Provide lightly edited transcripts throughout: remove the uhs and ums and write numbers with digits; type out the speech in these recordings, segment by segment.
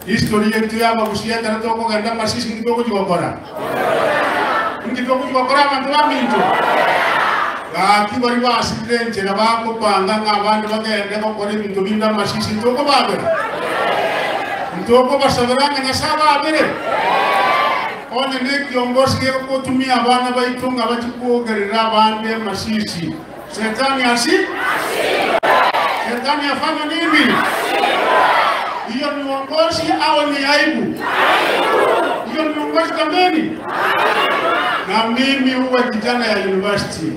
History yetu ya Abagusia kana tokogenda masisi ngitokogikora. Ngitokogikora abantu baminto. Gaki bari basire nchera bakopanga ng'abandi bagende gokora ebinto binde amasisi ntokobabera. Ntokobasabera Nyasaye ababere. Onye ne kiongozi gekutumia abana baitu nga bakikuogerera abandi amasisi. Shetani asi? Shetani afanya nini? Hiyo ni uongozi au ni aibu? Hiyo ni uongozi kameni? Na mimi huwa kijana ya university,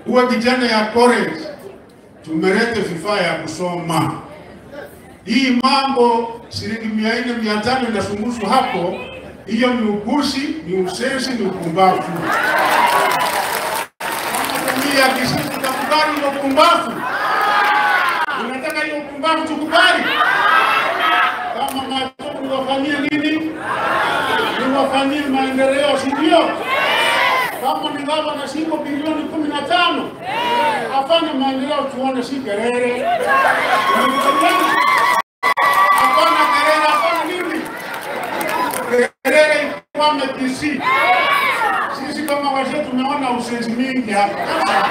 huwa kijana ya college, tumelete vifaa ya kusoma. Hii mambo shilingi 400 500 inasumbusu hapo, hiyo ni ugushi, ni usensi, ni upumbavu. Kama ya Kisii tutakubali hiyo upumbavu? Unataka hiyo upumbavu tukubali? Kama matoto wafanyie nini? Niwafanyie maendeleo, si ndio? Kama ni gavana siko bilioni 15, afanye maendeleo tuone, si kelele. Hapana kelele, hapana nini? Kelele ikwame Kisii. Sisi kama wazee tumeona usenzi mingi hapa. Sasa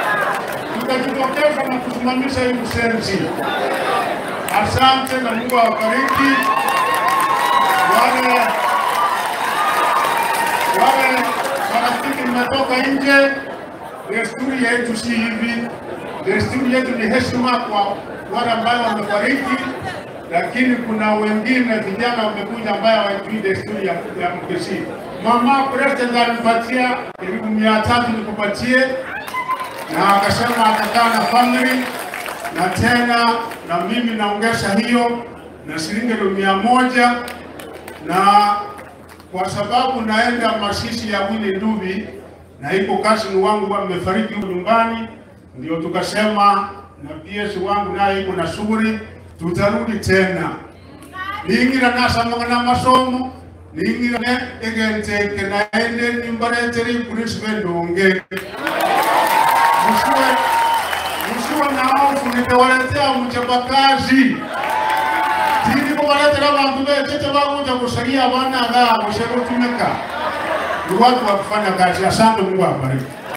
tutajitokeza na kusimamisha hii usenzi. Asante na Mungu awabariki. Wale marafiki mmetoka nje, desturi yetu si hivi. Desturi yetu ni heshima kwa wale ambao wamefariki, lakini kuna wengine vijana wamekuja ambao hawajui desturi ya Mkisii. Mama President alinipatia 300 nikupatie, na akasema atakaa na family, na tena na mimi naongeza hiyo na shilingi 100, na kwa sababu naenda masisi ya Winnie Ndubi na iko cousin wangu amefariki nyumbani, ndio tukasema na PS wangu naye iko na shughuli, tutarudi tena. Ningira nasoma na masomo, ningira ne egenteke naende nyumbaretere Prince Wendonge. Msiwe na hofu, nitawaletea mchapakazi. Tini kuwaletea bantu betete bakuja kusalia bana ngabo sekutumika. Ni watu wa kufanya kazi. Asante, Mungu awabariki.